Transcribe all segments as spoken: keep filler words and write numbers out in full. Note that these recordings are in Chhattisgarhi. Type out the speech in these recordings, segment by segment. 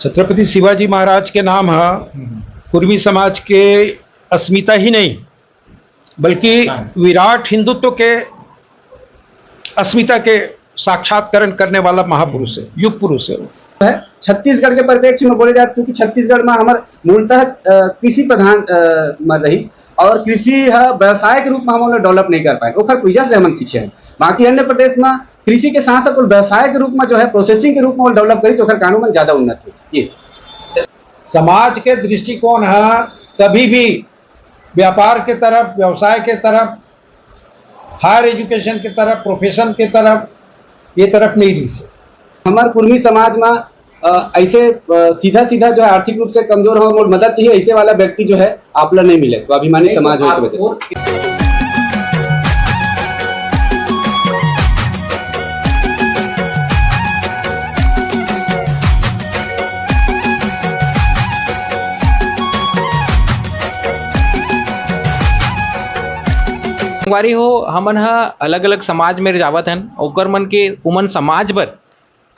छत्रपति शिवाजी महाराज के नाम ह कुर्मी समाज के अस्मिता ही नहीं, बल्कि विराट हिंदुत्व के अस्मिता के साक्षात्करण करने वाला महापुरुष है, युग पुरुष है वो। है। छत्तीसगढ़ के परिप्रेक्ष्य में बोले जाए, क्योंकि छत्तीसगढ़ में हमर मूलतः अ, कृषि प्रधान अ, में रही, और कृषि ह व्यवसाय के रूप में हम लोग डेवलप नहीं कर पाए, ओकर वजह से हमन पीछे हैं। बाकी अन्य प्रदेश में कृषि के साथ साथ वो व्यवसाय के रूप में जो है, प्रोसेसिंग के रूप में वो डेवलप करी, तो ओकर कानून ज्यादा उन्नत हुई। ये समाज के दृष्टिकोण है, कभी भी व्यापार के तरफ, व्यवसाय के तरफ, हायर एजुकेशन के तरफ, प्रोफेशन के तरफ, ये तरफ नहीं रही से। हमार कुर्मी समाज में अ, ऐसे अ, सीधा सीधा जो है आर्थिक रूप से कमजोर हो और मदद चाहिए, ऐसे वाला व्यक्ति जो है आपला नहीं मिले, स्वाभिमानी समाज होने की वजह से। संगवारी हो, हमन ह अलग-अलग समाज में जावत हन, ओकर मन के, उमन समाज बर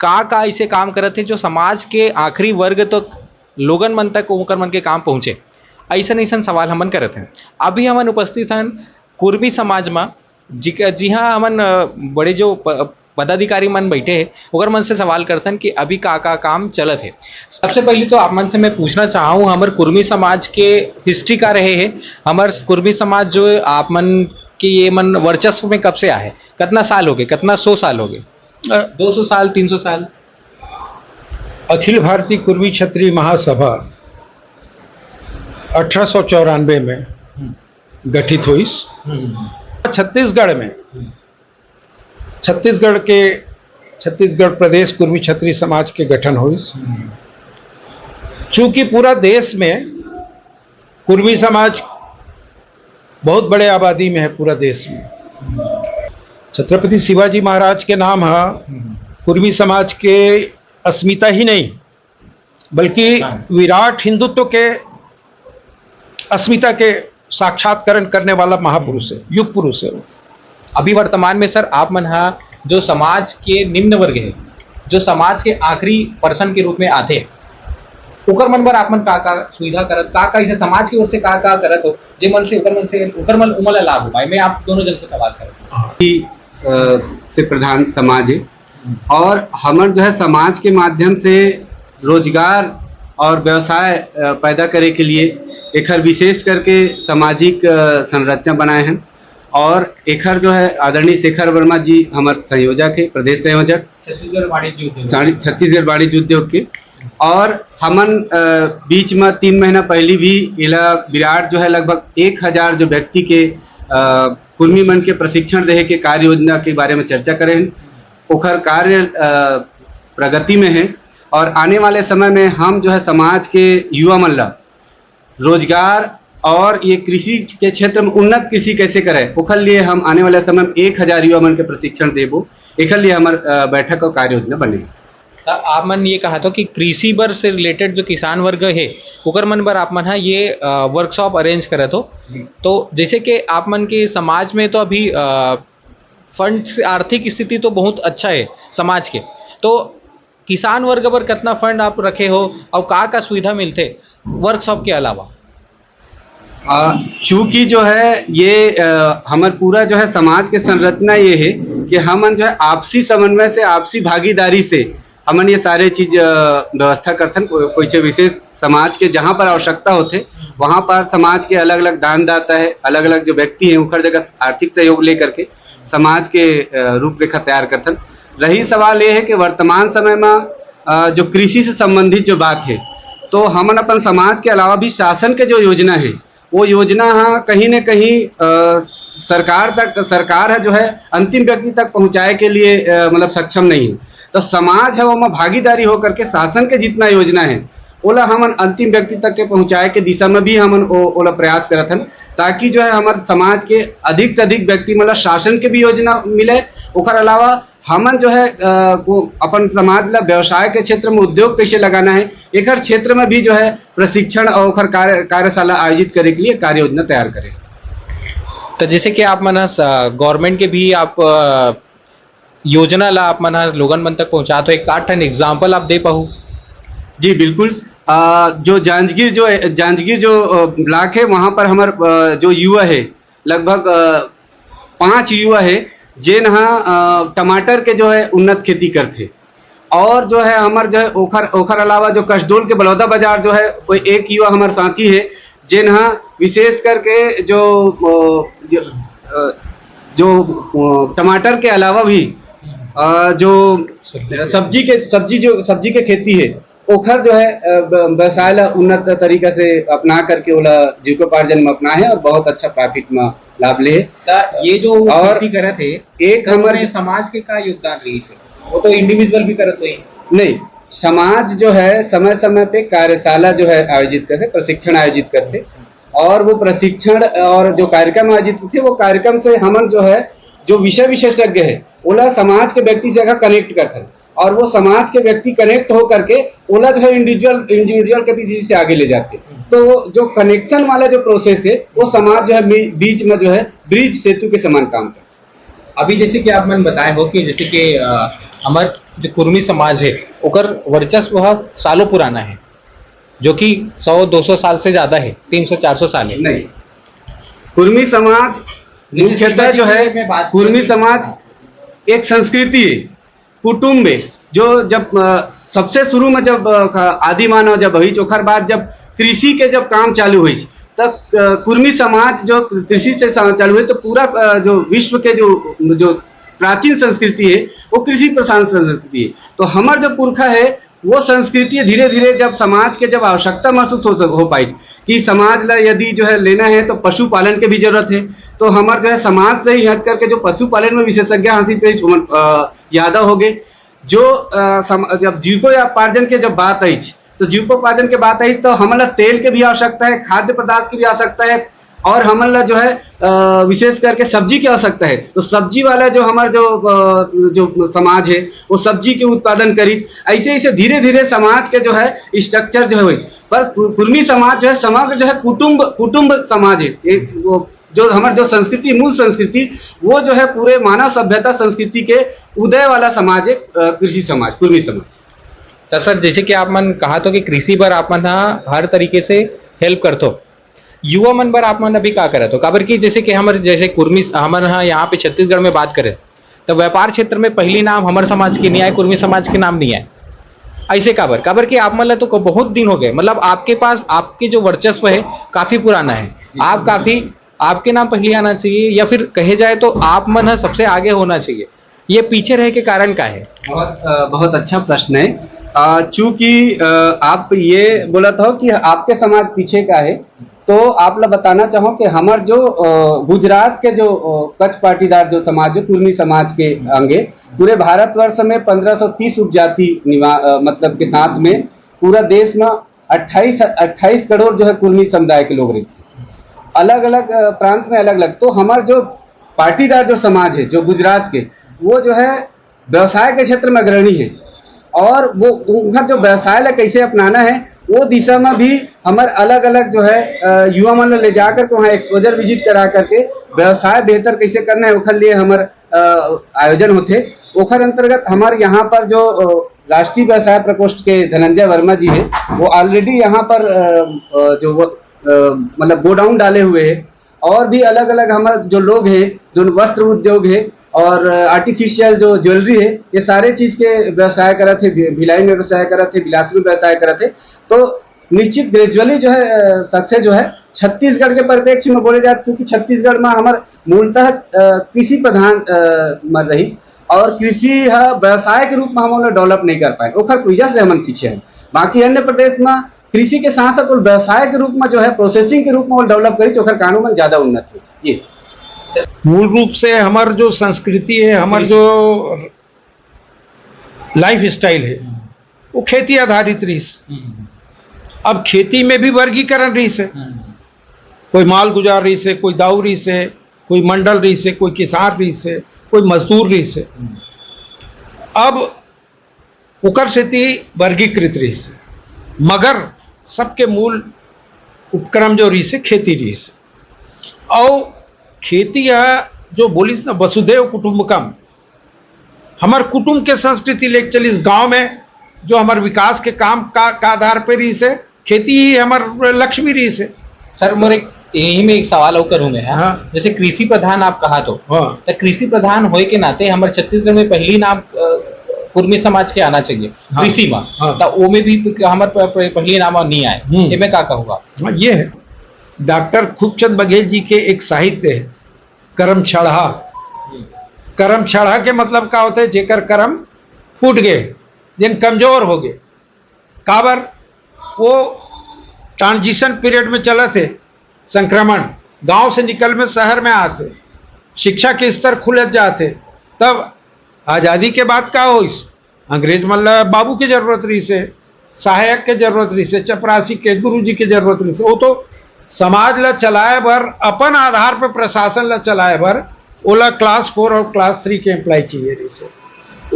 का-का ऐसे काम करत हे जो समाज के आखिरी वर्ग तक, लोगन मन तक ओकर मन के काम पहुँचे, अइसन-अइसन सवाल हमन करत हन। अभी हमन उपस्थित हन कुर्मी समाज म, जिक-, जिहाँ हमन, अ, बड़े जो प-, पदाधिकारी मन बैठे हे, ओकर मन से सवाल करथन कि अभी का-का काम चलत हे। सबसे पहले तो आप मन से मैं पूछना चाहूँ, हमर कुर्मी समाज के हिस्ट्री का रहे हे, हमर कुर्मी समाज जो आप मन के ये मन वर्चस्व में कब से आहे, कितना साल हो गए, कितना सौ साल हो गए, दो सौ साल, तीन सौ साल? अखिल भारतीय कुर्मी क्षेत्रीय महासभा अठारह सौ चौरानवे में गठित होइस। छत्तीसगढ़ में, छत्तीसगढ़ के, छत्तीसगढ़ प्रदेश कुर्मी क्षेत्रीय समाज के गठन होइस। चूंकि पूरा देश में कुर्मी समाज बहुत बड़े आबादी में है, पूरा देश में छत्रपति शिवाजी महाराज के नाम ह कुर्मी समाज के अस्मिता ही नहीं, बल्कि विराट हिंदुत्व के अस्मिता के साक्षात्करण करने वाला महापुरुष है, युग पुरुष है वो। अभी वर्तमान में सर, आप मन हा जो समाज के निम्न वर्ग है, जो समाज के आखिरी पर्सन के रूप में आथे, ओकर मन बर आप मन का का सुविधा करत, का का इसे समाज की ओर से का का करत हो, जे मन से ओकर मन से ओकर मन उमन ला लाभ हो पाए? मैं आप दोनों जन से सवाल करत हूँ। कि, अ, से प्रधान समाज है और हमन जो है समाज के माध्यम से रोजगार और व्यवसाय, अ, पैदा करे के लिए एखर विशेष करके सामाजिक, अ, संरचना बनाए हैं। और एखर जो है आदरणीय शेखर वर्मा जी हमर संयोजक है, प्रदेश संयोजक छत्तीसगढ़ वाणिज्य उद्योग। साड़ी-, छत्तीसगढ़ वाणिज्य उद्योग के। और हमन, अ, बीच में तीन महीना पहले भी एला विराट जो है लगभग एक हजार जो व्यक्ति के, अ, कुर्मी मन के प्रशिक्षण देहे के कार्य योजना के बारे में चर्चा करे हैं। ओखर कार्य, अ, प्रगति में है और आने वाले समय में हम जो है समाज के युवा मन ला रोजगार और ये कृषि के क्षेत्र में उन्नत कृषि कैसे करे, ओखर लिए हम आने वाले समय में एक हजार युवा मन के प्रशिक्षण देबो। एखर लिए हमर, अ, बैठक और कार्य योजना बने। त आप मन ये कहा था कि कृषि बर से रिलेटेड जो किसान वर्ग है, ओकर मन बर आप मन हा ये, अ, वर्कशॉप अरेंज करत हो। जी। तो जैसे कि आप मन के समाज में तो अभी, अ, फंड से आर्थिक स्थिति तो बहुत अच्छा है समाज के, तो किसान वर्ग बर कितना फंड आप रखे हो और का का सुविधा मिलथे वर्कशॉप के अलावा? आ, चूंकि जो है ये, अ, हमर पूरा जो है समाज के संरचना ये है कि हमन जो है आपसी समन्वय से, आपसी भागीदारी से हमन ये सारे चीज, अ, व्यवस्था करथन। को-, कोई से विशेष समाज के जहाँ पर आवश्यकता होथे, वहाँ पर समाज के अलग-अलग दानदाता है, अलग-अलग जो व्यक्ति हैं, ओकर जगह आर्थिक सहयोग लेकर के समाज के, अ, रूपरेखा तैयार करथन। रही सवाल ये है कि वर्तमान समय में, अ, जो कृषि से संबंधित जो बात है, तो हमन अपन समाज के अलावा भी शासन के जो योजना है, वो योजना हा कहीं न कहीं, अ, सरकार तक, सरकार है जो है अंतिम व्यक्ति तक पहुँचाए के लिए, अ, मतलब सक्षम नहीं है। तो समाज है, ओमा भागीदारी होकर के शासन के जितना योजना है, ओला हमन अंतिम व्यक्ति तक के पहुँचाए के दिशा में भी हमन ओ-, ओला प्रयास करत हन, ताकि जो है हमर समाज के अधिक से अधिक व्यक्ति मतलब शासन के भी योजना मिले। ओकर अलावा हमन जो है, अ, को अपन समाज ला व्यवसाय के क्षेत्र में उद्योग कैसे लगाना है, एकर क्षेत्र में भी जो है प्रशिक्षण और ओकर कार्य-, कार्यशाला आयोजित करे के लिए कार्य योजना तैयार करें। तो जैसे कि आप मन ह स-, गवर्नमेंट के भी आप, अ, योजना ला आप मन ह लोगन मन तक पहुंचात हो, एक आठ ठन एग्जाम्पल आप दे पाहू? जी बिल्कुल। अ, जो जांजगीर जो है, जांजगीर जो, अ, ब्लॉक है, वहाँ पर हमर, अ, जो युवा है, लगभग, अ, पाँच युवा है, जेन ह, अ, टमाटर के जो है उन्नत खेती करथे। और जो है हमर जो है ओखर, ओखर अलावा जो कसडोल के बलौदा बाजार जो है, वो एक युवा हमर साथी है, जेन ह विशेष करके जो, अ, जो, अ, जो, अ, टमाटर के अलावा भी, अ, जो सब्जी के, सब्जी के, सब्जी जो, सब्जी के खेती है, ओखर जो है, अ, ब-, व्यवसाय ला उन्नत तरीका से अपना करके ओला जीविकोपार्जन में अपना है और बहुत अच्छा प्रॉफिट में लाभ ले। त ये जो और खेती करत हे, एक सब हमर में समाज के का योगदान रहिस हे? वो तो इंडिविजुअल भी करत होही। नहीं, समाज जो है समय समय पे कार्यशाला जो है आयोजित करथे, प्रशिक्षण आयोजित करथे, और वो प्रशिक्षण और जो कार्यक्रम आयोजित होथे, वो कार्यक्रम से हमन जो है, जो विषय विशेषज्ञ है, ओला समाज के व्यक्ति से अगर कनेक्ट करथन और वो समाज के व्यक्ति कनेक्ट हो करके ओला जो है इंडिविजुअल, इंडिविजुअल कैपेसिटी से आगे ले जाथे। तो जो कनेक्शन वाला जो प्रोसेस है, वो समाज जो है बी-, बीच में जो है ब्रिज, सेतु के समान काम करता है। अभी जैसे कि आप मन बताए हो कि जैसे कि, अ, हमर जो कुर्मी समाज है, ओकर वर्चस्व ह सालों पुराना है, जो कि सौ दो सौ साल से ज्यादा है, तीन सौ चार सौ साल है। नहीं, कुर्मी समाज जैसे मुख्यतः सीमा जो जी है, की मैं बात कुर्मी करूँ, समाज हाँ। एक संस्कृति है, कुटुम्ब है, जो जब, अ, सबसे शुरू में जब, अ, ख-, आदि मानव जब होइस, ओखर बाद जब कृषि के जब काम चालू होइस, तब, अ, कुर्मी समाज जो कृषि से सा-, चालू हुई, तो पूरा, अ, जो विश्व के जो, जो प्राचीन संस्कृति है, वो कृषि प्रधान संस्कृति है। तो हमर जो पुरखा है, वो संस्कृति धीरे-धीरे जब समाज के जब आवश्यकता महसूस हो, हो पाइस कि समाज ला यदि जो है लेना है, तो पशुपालन के भी जरूरत है। तो हमर जो है समाज से ही हट करके जो पशुपालन में विशेषज्ञ हासिल करिस, ओमन, अ, यादव हो गए। जो, अ, सम-, जब जीविकोपार्जन के जब बात आइस, तो जीविकोपार्जन के बात आइस, तो हमन ला तेल के भी आवश्यकता है, खाद्य पदार्थ की भी आवश्यकता है, और हमन ला जो है, अ, विशेष करके सब्जी की आवश्यकता है। तो सब्जी वाला जो हमर जो, अ, जो समाज है, वो सब्जी के उत्पादन करिस। ऐसे, ऐसे धीरे-धीरे समाज के जो है स्ट्रक्चर जो है होइस। पर कु-, कुर्मी समाज जो है समग्र जो है कुटुम्ब, कुटुम्ब समाज है। एक वो जो हमर जो संस्कृति, मूल संस्कृति, वो जो है पूरे मानव सभ्यता संस्कृति के उदय वाला समाज है, अ, कृषि समाज, कुर्मी समाज। तो सर, जैसे कि आप मन कहा तो कि कृषि बर आप मन ह हर तरीके से हेल्प करथो, युवा मन बर आप मन अभी का करत हो? काबर कि जैसे कि हमर, जैसे कुर्मी, हमन ह यहाँ पे छत्तीसगढ़ में बात करें, तो व्यापार क्षेत्र में पहली नाम हमर समाज के नहीं आए, कुर्मी समाज के नाम नहीं आए। ऐसे काबर? काबर कि आप मन ला तो को-, बहुत दिन हो गए, मतलब आपके पास, आपके जो वर्चस्व है, काफी पुराना है। आप काफी, आपके नाम पहले आना चाहिए, या फिर कहे जाए तो आप मन ह सबसे आगे होना चाहिए। ये पीछे रहे के कारण का है? बहुत, अ, बहुत अच्छा प्रश्न है। अ, चूंकि, अ, आप ये बोलत हो कि आपके समाज पीछे का है, तो आप ला बताना चाहो कि हमर जो, अ, गुजरात के जो, अ, कच्छ पाटीदार जो समाज, जो कुर्मी समाज के अंगे, पूरे भारतवर्ष में पन्द्रह सौ तीस उपजाति निवा-, अ, मतलब के साथ में पूरा देश में अट्ठाईस, अट्ठाईस करोड़ जो है कुर्मी समुदाय के लोग रहिथे। अलग-अलग, अ, प्रांत में अलग-अलग। तो हमर जो पाटीदार जो समाज है, जो गुजरात के, वो जो है व्यवसाय के क्षेत्र में अग्रणी है, और वो उनका जो व्यवसाय ला कैसे अपनाना है, वो दिशा में भी हमर अलग-अलग जो है, अ, युवा मन ला ले जा करके वहाँ एक्सपोजर विजिट करा करके व्यवसाय बेहतर कैसे करना है, ओखर लिए हमर, अ, आयोजन होथे। ओखर अंतर्गत हमर यहाँ पर जो, अ, राष्ट्रीय व्यवसाय प्रकोष्ठ के धनंजय वर्मा जी है, वो ऑलरेडी यहाँ पर, अ, अ, जो वो, अ, मतलब गोडाउन डाले हुए है, और भी अलग-अलग हमर जो लोग हैं, जो वस्त्र उद्योग है और आर्टिफिशियल जो ज्वेलरी है, ये सारे चीज के व्यवसाय करत है, भि-, भिलाई में व्यवसाय करत है, बिलासपुर में व्यवसाय करत है। तो निश्चित ग्रेजुअली जो है, अ, सक्सेस जो है छत्तीसगढ़ के परिप्रेक्ष्य में बोले जाए, क्योंकि छत्तीसगढ़ में हमर मूलतः, अ, कृषि प्रधान, अ, मन रही, और कृषि ह व्यवसाय के रूप में हमन डेवलप नहीं कर पाए, ओखर वजह से हमन पीछे हैं। बाकी अन्य प्रदेश में कृषि के साथ साथ वो व्यवसाय के रूप में जो है, प्रोसेसिंग के रूप में वो डेवलप करी, तो ओखर कारण मन ज्यादा उन्नत हो। ये मूल रूप से हमर जो संस्कृति है, हमर जो लाइफ स्टाइल है, वो खेती आधारित रहिस। अब खेती में भी वर्गीकरण रहिस है, कोई माल गुजार रहिस है, कोई दाऊ रहिस है, कोई मंडल रहिस है, कोई किसान रहिस है, कोई मजदूर रहिस है। अब ओकर सेती वर्गीकृत रहिस, मगर सबके मूल उपक्रम जो रहिस हे, खेती रहिस। अउ खेती ह जो बोलिस न, वसुधैव कुटुम्बकम, हमर कुटुम्ब के संस्कृति लेके चलिस। गांव में जो हमर विकास के काम का, का आधार पे रहिस हे, खेती ही हमर लक्ष्मी रहिस हे। सर, मोर एक, यही में एक सवाल अउ करूँ मैं, हाँ? हाँ। जैसे कृषि प्रधान आप कहा तो, हाँ। तो कृषि प्रधान होए के नाते हमर छत्तीसगढ़ में पहली नाम, अ, कुर्मी समाज के आना चाहिए हाँ। कृषि में। हाँ। तो वो में भी हमर प-, प-, पहली नाम नहीं आए। हम्म। ये मैं का कहूँगा? हाँ, ये है। डॉक्टर खूबचंद बघेल जी के एक साहित्य है, करम छड़हा। हम्म। करम छड़हा के मतलब का होता है? जेकर करम फूट गए, जेन कमजोर हो गए। काबर? वो ट्रांजिशन पीरियड में चलत हे, संक्रमण, गांव से निकल में शहर में आत हे, शिक्षा के स्तर खुलत जात हे। तब आजादी के बाद का होइस? अंग्रेज मन ला बाबू के जरूरत रहिस हे, सहायक के जरूरत रहिस हे, चपरासी के, गुरुजी के जरूरत रहिस हे। वो तो समाज ला चलाए बर, अपन आधार पर प्रशासन ला चलाए बर ओला क्लास फोर और क्लास थ्री के एम्प्लॉय चाहिए रहिस हे।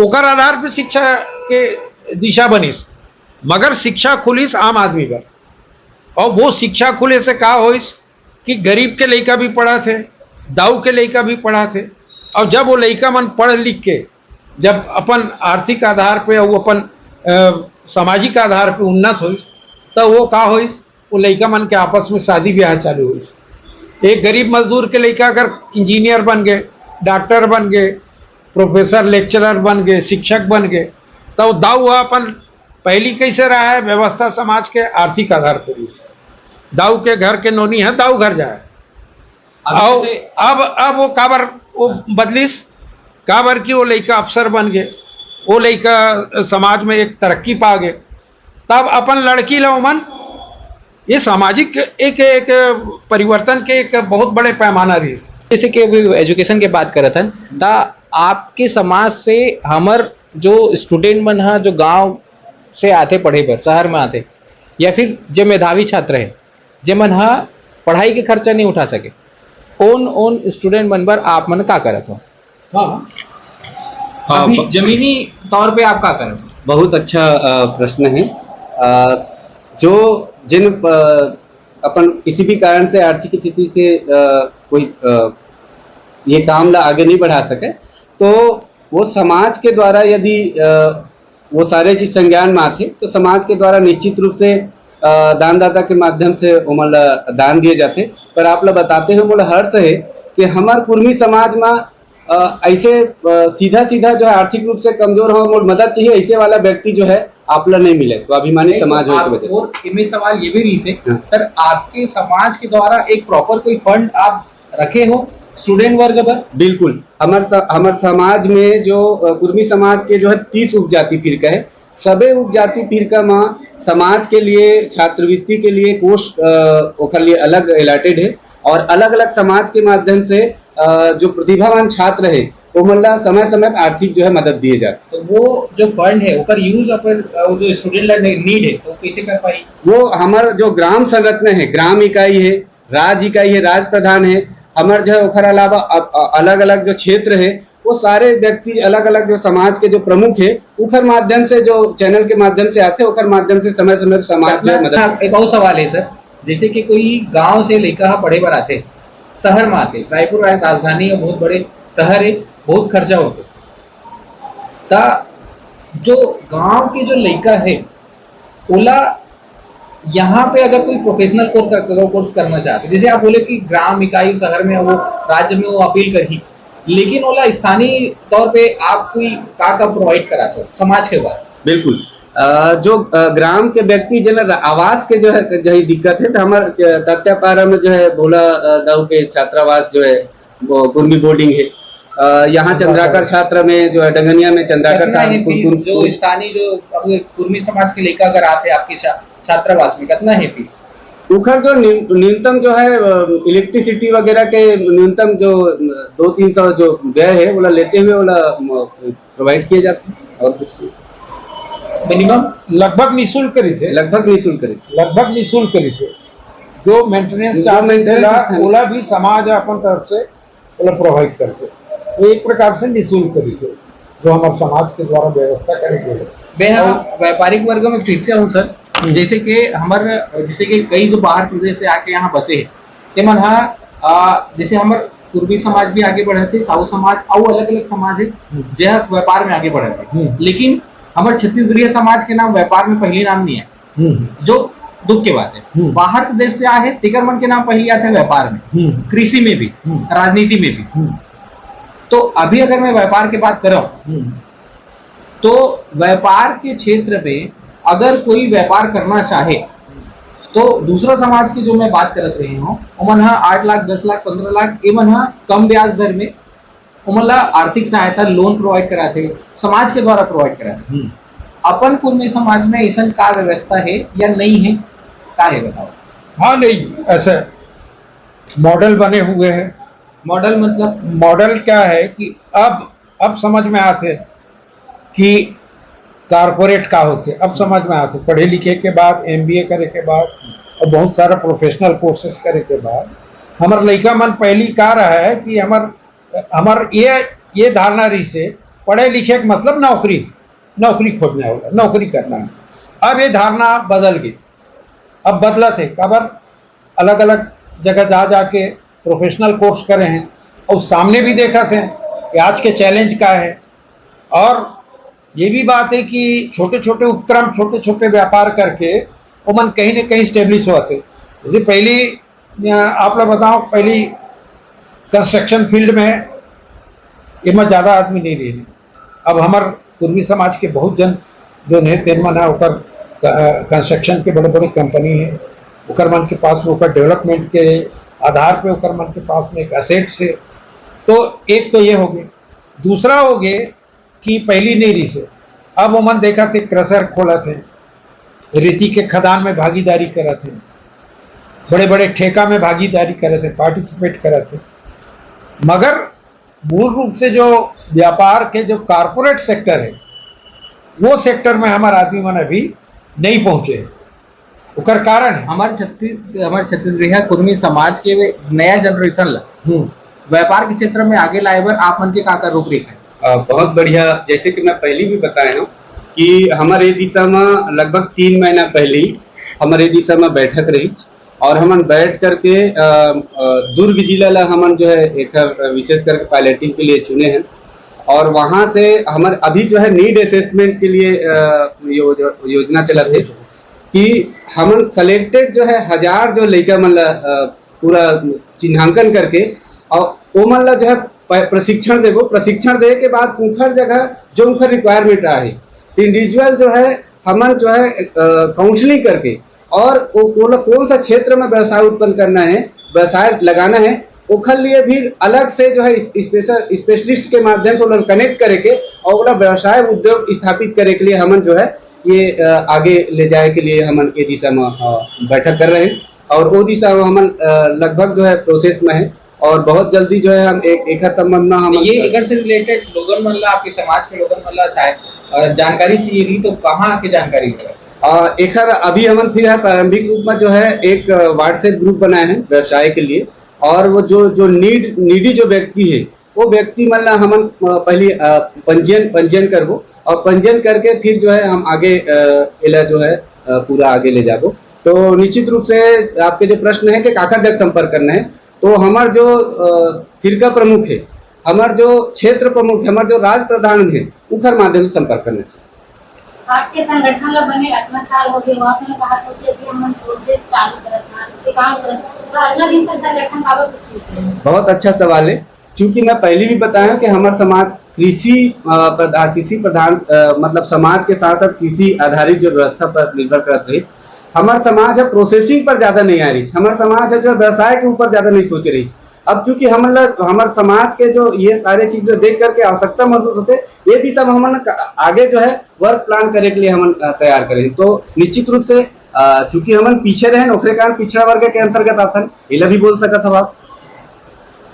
ओकर आधार पर शिक्षा के दिशा बनिस। मगर शिक्षा खुलिस आम आदमी बर, और वो शिक्षा खुले से का होइस कि गरीब के लइका भी पढ़त हे, दाऊ के लइका भी पढ़त हे। और जब वो लइका मन पढ़ लिख के जब अपन आर्थिक आधार पे अउ अपन, अ, सामाजिक आधार पे उन्नत होइस, त वो का होइस? वो लइका मन के आपस में शादी ब्याह चालू होइस। एक गरीब मजदूर के लइका अगर इंजीनियर बन गए, डॉक्टर बन गए, प्रोफेसर, लेक्चरर बन गए, शिक्षक बन गए, त वो दाऊ ह अपन पहली कैसे रहा है व्यवस्था समाज के आर्थिक आधार पर इस दाऊ के घर के नोनी है, दाऊ घर जाए। अब अउ जैसे अब, अब वो काबर वो बदलिस, काबर कि वो लइका अफसर बन गए, वो लइका समाज में एक तरक्की पा गए, तब अपन लड़की ला ओमन, ये सामाजिक एक, एक परिवर्तन के एक बहुत बड़े पैमाना रहिस। जैसे कि अभी एजुकेशन के बात करत हन, त आपके समाज से हमर जो स्टूडेंट मन ह, जो गांव से आथे पढ़े बर, शहर में आथे, या फिर जे मेधावी छात्र हे, जेमन ह पढ़ाई के खर्चा नहीं उठा सके, ओन, ओन स्टूडेंट मन बर आप मन का करत हो? हाँ। हाँ, अभी ब- जमीनी तौर पे आप का करत हो? बहुत अच्छा, अ, प्रश्न है। अ, जो जिन, अ, अपन किसी भी कारण से आर्थिक स्थिति से, अ, कोई, अ, ये काम ला आगे नहीं बढ़ा सके, तो वो समाज के द्वारा यदि, अ, वो सारे चीज संज्ञान में आथे, तो समाज के द्वारा निश्चित रूप से, अ, दानदाता के माध्यम से ओमन ला दान दिए जाथे। पर आप ला बताते हुए मोला हर्ष है कि हमार कुर्मी समाज में, अ, ऐसे, अ, सीधा सीधा जो है आर्थिक रूप से कमजोर हो, मोर मदद चाहिए, ऐसे वाला व्यक्ति जो है आप ला नहीं मिले, स्वाभिमानी नहीं, तो समाज होने की आप वजह से। और इनमें सवाल ये भी रही से, हाँ। सर, आपके समाज के द्वारा एक प्रॉपर कोई फंड आप रखे हो स्टूडेंट वर्ग पर? बिल्कुल, हमर स-, हमर समाज में जो, अ, कुर्मी समाज के जो है तीस उपजाति फिरका है, सबे उपजाति फिरका में समाज के लिए छात्रवृत्ति के लिए कोष, अ, ओकर लिए अलग अलॉटेड है और अलग-अलग समाज के माध्यम से, अ, जो प्रतिभावान छात्र है, ओमन ला समय-समय पर आर्थिक जो है मदद दिए जाथे। तो वो जो फंड है, ओकर यूज़ अपन, अ, वो जो स्टूडेंट ला ने-, नीड है, तो कैसे कर पाही? वो हमर जो ग्राम संरचना है, ग्राम इकाई है, राज इकाई है, राज प्रधान है, हमर जो है ओखर अलावा अ-, अ-, अलग-अलग जो क्षेत्र है, वो सारे व्यक्ति अलग-अलग जो समाज के जो प्रमुख है, ओखर माध्यम से, जो चैनल के माध्यम से आथे, ओखर माध्यम से समय-समय पर समाज जो है मदद। हाँ, एक और सवाल है सर, जैसे कि कोई गांव से लइका ह पढ़े बर आथे, शहर में आथे, रायपुर राजधानी है, बहुत बड़े शहर है, बहुत खर्चा होथे, त जो गांव के जो लइका है, ओला यहाँ पे अगर कोई प्रोफेशनल कोर्स कर, कोर्स करना चाहते, जैसे आप बोले कि ग्राम इकाई शहर में वो, राज्य में वो अपील करही, लेकिन ओला स्थानीय तौर पे आप कोई का, का प्रोवाइड कराते हो समाज के बारे में? बिल्कुल। अ, जो, अ, ग्राम के व्यक्ति जेला आवास के जो है, जो है दिक्कत है, तो हमारे च-, तत्यापारा में जो है भोला, अ, दाऊ के छात्रावास जो है, वो कुर्मी बोर्डिंग है। अ, यहाँ चंद्राकर छात्र में जो है, डंगनिया में चंद्राकर कितना छात्र है फीस? कुर-, कुर-, जो कुर-, स्थानीय जो अब कुर्मी समाज के लइका अगर आते आपके छा-, छात्रावास में, कितना है फीस? उखर जो न्यून-, न्यूनतम जो है, अ, इलेक्ट्रिसिटी वगैरह के न्यूनतम जो, अ, दो तीन सौ जो व्यय है, ओला लेते हुए ओला, अ, प्रोवाइड किए जाते हैं और कुछ नहीं। मिनिमम? लगभग निशुल्क रहिथे। लगभग निशुल्क रहिथे। लगभग निशुल्क रहिथे। जो मेंटेनेंस जो चार्ज मेंटेनेंस रहिथे, है। ओला भी समाज अपन तरफ से ओला प्रोवाइड करथे। वो एक प्रकार से निशुल्क रहिथे, जो हमर समाज के द्वारा व्यवस्था करे गे हे। मैं हाँ और व्यापारिक वर्ग में फिर से आऊँ सर, हम्म। जैसे कि हमर, जैसे कि कई जो बाहर प्रदेश से आके यहाँ बसे हैं, ते मन हा, आ, जैसे हमर पूर्वी समाज भी आगे बढ़त हे, साहू समाज अउ अलग-अलग समाज हे, हम्म। जे ह व्यापार में आगे बढ़त हे। हम्म। लेकिन हमर छत्तीसगढ़िया समाज के नाम व्यापार में पहली नाम नहीं है, हम्म, जो दुख के बात है। हम्म। बाहर प्रदेश से आए हैं, तेकर मन के नाम पहली आते हैं व्यापार में, हम्म, कृषि में भी, हम्म। राजनीति में भी। हम्म, तो अभी अगर मैं व्यापार की बात करूं, हम्म, तो व्यापार के क्षेत्र में अगर कोई व्यापार करना चाहे, तो दूसरा समाज की जो मैं बात करत रही हूँ, ओमन हा आठ लाख, दस लाख, पंद्रह लाख, एमन हा कम ब्याज दर में ओमन ला आर्थिक सहायता, लोन प्रोवाइड कराथे, समाज के द्वारा प्रोवाइड कराथे। हम्म। अपन कुर्मी समाज में ऐसा का व्यवस्था है या नहीं है, का है बताओ? हाँ, नहीं, ऐसे मॉडल बने हुए हैं। मॉडल मतलब? मॉडल क्या है कि अब अब समझ में आते कि कॉरपोरेट का होते, अब समझ में आते, पढ़े लिखे के बाद, एमबीए करे के बाद और बहुत सारा प्रोफेशनल कोर्सेज करे के बाद हमर लइका मन पहली का रहा है कि हमर हमर ये ये धारणा रही से पढ़े लिखे के मतलब नौकरी, नौकरी खोजने वाला, नौकरी करना है। अब ये धारणा बदल गई, अब बदलत है। काबर? अलग अलग जगह जा जाके प्रोफेशनल कोर्स करे हैं और सामने भी देखत हैं कि आज के चैलेंज का है। और ये भी बात है कि छोटे छोटे उपक्रम, छोटे छोटे व्यापार करके ओमन कहीं ना कहीं स्टेब्लिश होत है। जैसे पहली, अ, आप लोग बताओ, पहली कंस्ट्रक्शन फील्ड में एमा ज़्यादा आदमी नहीं रहे। अब हमर कुर्मी समाज के बहुत जन जो है, तेन मन ह ओकर, अ, कंस्ट्रक्शन के बड़े बड़े कंपनी है, ओकर मन के पास में ओकर डेवलपमेंट के आधार पे ओकर मन के पास में एक असेट्स है। तो एक तो ये हो गए। दूसरा हो गए कि पहली नहीं रही से, अब ओमन देखत हे क्रशर खोलत हे, रेती के खदान में भागीदारी करत हे, बड़े बड़े ठेका में भागीदारी करत हे, पार्टिसिपेट करत हे। मगर मूल रूप से जो व्यापार के जो कॉरपोरेट सेक्टर है, वो सेक्टर में हमार आदमी मन अभी नहीं पहुंचे हैं। ओकर कारण है। हमारे छत्तीस हमारे छत्तीसगढ़िया कुर्मी समाज के नया जनरेशन ला हम्म। व्यापार के क्षेत्र में आगे लाए बर आप मन के का का रूपरेखा है? अ, बहुत बढ़िया। जैसे कि मैं पहले भी बताया हूँ कि हमारे दिशा में लगभग तीन महीना पहले ही हमारे दिशा में बैठक रही और हमन बैठ करके, अ, अ, दुर्ग जिला ला हमन जो है एकर विशेष करके पायलटिंग के लिए चुने हैं और वहाँ से हमर अभी जो है नीड असेसमेंट के लिए, अ, यो-, यो-, योजना चलत है कि हमन सिलेक्टेड जो है हजार जो लइका मन ला, अ, पूरा चिन्हांकन करके और ओमन ला जो है प-, प्रशिक्षण देबो। प्रशिक्षण दे के बाद उनकर जगह जो उनकर रिक्वायरमेंट आहे, तो इंडिविजुअल जो है हमन जो है, अ, काउंसलिंग करके और वो, वो लोग कौन सा क्षेत्र में व्यवसाय उत्पन्न करना है, व्यवसाय लगाना है, ओखर लिए भी अलग से जो है स्पेशल स्पेशलिस्ट के माध्यम से ओला कनेक्ट करे के और ओला व्यवसाय उद्योग स्थापित करे के लिए हमन जो है ये, अ, आगे ले जाए के लिए हमन ए दिशा में, अ, बैठक कर रहे हैं और ओ दिशा में हमन, अ, लगभग जो है प्रोसेस में है और बहुत जल्दी जो है हम एक एकर संबंध में हम ये एकर से रिलेटेड लोगन मन ला, आपके समाज के लोगन मन ला शायद, अ, जानकारी चाहिए रही, तो कहाँ आके जानकारी मिले? अ, एकर अभी हमन फिर है प्रारंभिक रूप में जो है एक, अ, WhatsApp ग्रुप बनाए हैं व्यवसाय के लिए और वो जो जो नीड नीडी जो व्यक्ति है वो व्यक्ति मन ला हमन, अ, पहली, अ, पंजीयन पंजीयन करबो और पंजीयन करके फिर जो है हम आगे, अ, एला जो है, अ, पूरा आगे ले जाबो। तो निश्चित रूप से आपके जो प्रश्न है कि काकर जग संपर्क करना है, तो हमार जो, अ, फिरका प्रमुख है, हमार जो क्षेत्र प्रमुख है, हमार जो राज प्रधान है, उनकर माध्यम से संपर्क करना चाहिए। आपके संगठन ला बने अतना साल हो गए, वहाँ पे कहा था कि अभी हमन प्रोसेस चालू करत हन, ये काम करत हन, तो अतना दिन तक संगठन काबर कुछ नहीं करे? बहुत अच्छा सवाल है। चूंकि मैं पहले भी बताया कि हमार समाज कृषि, अ, प्रधा-, कृषि प्रधान, अ, मतलब समाज के साथ साथ कृषि आधारित जो व्यवस्था पर निर्भर करत रही। हमार समाज है प्रोसेसिंग पर ज्यादा नहीं आ रही, हमार समाज है जो व्यवसाय के ऊपर ज्यादा नहीं सोच रही। अब क्योंकि हमन ला, हमार समाज के जो ये सारे चीज जो देख करके आवश्यकता महसूस होते, ये दिशा में हमन क-, आगे जो है वर्क प्लान करे के लिए हमन, अ, तैयार करें। तो निश्चित रूप से, अ, चूंकि हमन पीछे रहे, ओकरे कारण पिछड़ा वर्ग के अंतर्गत आथन, एला भी बोल सकत हव आप।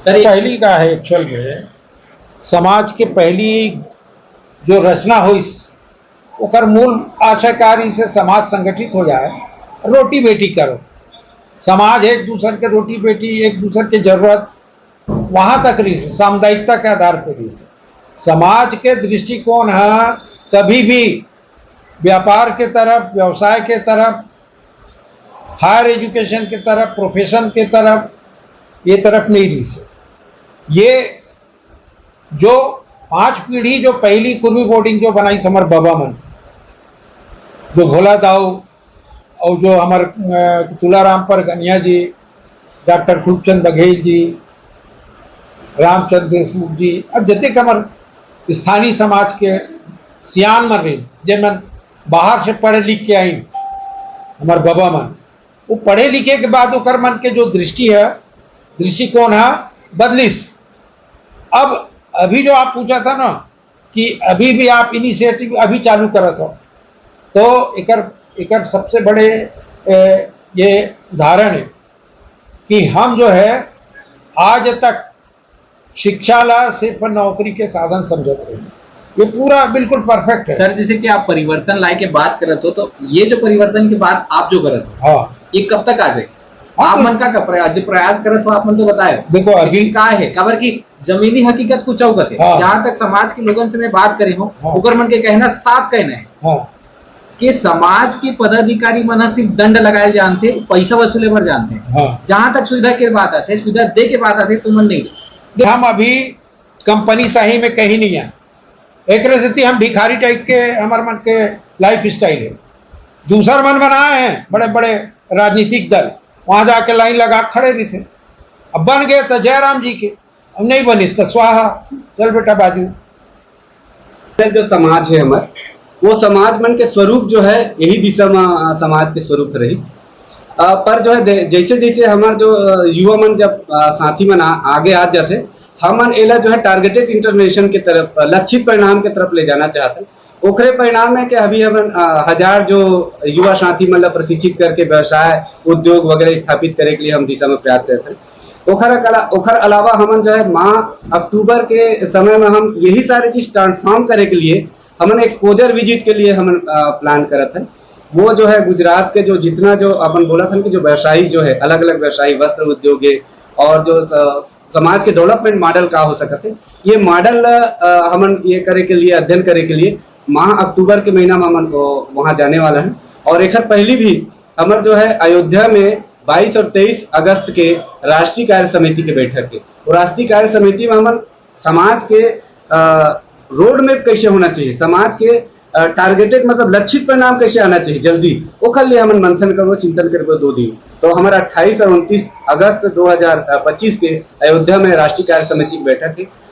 सर, पहली का है एक्चुअल में समाज के पहली जो रचना होइस, ओकर मूल आशय का रहिस हे समाज संगठित हो जाए, रोटी बेटी करो। समाज एक दूसर के रोटी बेटी, एक दूसर के जरूरत वहां तक रहिस हे, सामुदायिकता के आधार पर रहिस हे। समाज के दृष्टिकोण है कभी भी व्यापार के तरफ, व्यवसाय के तरफ, हायर एजुकेशन के तरफ, प्रोफेशन के तरफ, ये तरफ नहीं रहिस हे। ये जो पांच पीढ़ी जो पहली कुर्मी बोर्डिंग जो बनाइस हमर बाबा मन, जो भोला दाऊ और जो हमर, अ, तुलाराम परगनिया जी, डॉक्टर खूबचंद बघेल जी, रामचंद्र देशमुख जी, अब जतेक हमर स्थानीय समाज के सियान मन रहिन, जेमन बाहर से पढ़ लिख के आइन, हमर बबा मन, वो पढ़े लिखे के बाद ओकर मन के जो दृष्टि है, दृष्टिकोण है, बदलिस। अब अभी जो आप पूछा था ना कि अभी भी आप इनिशिएटिव अभी चालू करत हो, तो एकर एकर सबसे बड़े, ए, ये उदाहरण है कि हम जो है आज तक शिक्षा ला सिर्फ नौकरी के साधन समझत रहे। ये पूरा बिल्कुल परफेक्ट है। सर, जैसे कि आप परिवर्तन लाए के बात करत हो, तो ये जो परिवर्तन की बात आप जो करत हो, हाँ। ये कब तक आ जाए? हाँ, आप तो- मन का, का प्रयास, जो प्रयास करत हो, आप मन तो बताए हो। देखो, अभी लेकिन का है, काबर की जमीनी हकीकत कुछ अउ कथे। हाँ। जहाँ तक समाज के लोगन से मैं बात करे हूँ, हाँ। ओकर मन के कहना साफ कहना है हाँ। कि समाज के पदाधिकारी मन ह सिर्फ दंड लगाए जानथे, पैसा वसूले बर जानथे। हाँ। जहाँ तक सुविधा के बात आथे, सुविधा दे के बात आथे, तो मन नहीं दे। हम अभी कंपनी शाही में कहीं नहीं है, एक सेती हम भिखारी टाइप के हमर मन के लाइफ स्टाइल है। दूसर मन बनाए हैं बड़े बड़े राजनीतिक दल, वहां जाके लाइन लगा खड़े रहिथे। अब बन गए तो जयराम जी के, अब नहीं बनिस तो स्वाहा, चल बेटा बाजू। जो समाज है हमार, वो समाज मन के स्वरूप जो है यही दिशा में, अ, समाज के स्वरूप रही। अ, पर जो है दे- जैसे जैसे हमार जो, अ, युवा मन जब, अ, साथी मन आ- आगे आ जाथे, हमन एला जो है टारगेटेड इंटरवेंशन के तरफ, अ, लक्षित परिणाम के तरफ ले जाना चाहते हैं। ओकरे परिणाम है कि अभी हमन, अ, हजार जो युवा साथी मन ला प्रशिक्षित करके व्यवसाय, उद्योग वगैरह स्थापित करे के लिए हम दिशा में प्रयास करते हैं। ओखर कला- ओखर अलावा हमन जो है माह अक्टूबर के समय में हम यही सारी चीज ट्रांसफॉर्म करे के लिए हमन एक्सपोजर विजिट के लिए हमन, अ, प्लान करत हन। वो जो है गुजरात के जो जितना जो अपन बोलत हन कि जो व्यवसायी जो है, अलग अलग व्यवसायी, वस्त्र उद्योग है और जो स- समाज के डेवलपमेंट मॉडल का हो सकत है, ये मॉडल, अ, हमन ये करे के लिए, अध्ययन करे के लिए माह अक्टूबर के महीना में हमन वो वहाँ जाने वाला है। और एकर पहली भी हमर जो है अयोध्या में बाईस और तेईस अगस्त के राष्ट्रीय कार्य समिति के बैठक है। और राष्ट्रीय कार्य समिति में हमन समाज के, अ, रोड मैप कैसे होना चाहिए, समाज के, अ, टारगेटेड मतलब लक्षित परिणाम कैसे आना चाहिए जल्दी, ओखर लिए हमन मंथन करबो, चिंतन करबो दो दिन। तो हमारा अट्ठाईस और उनतीस अगस्त दो हज़ार पच्चीस के अयोध्या में राष्ट्रीय कार्य समिति की बैठक है।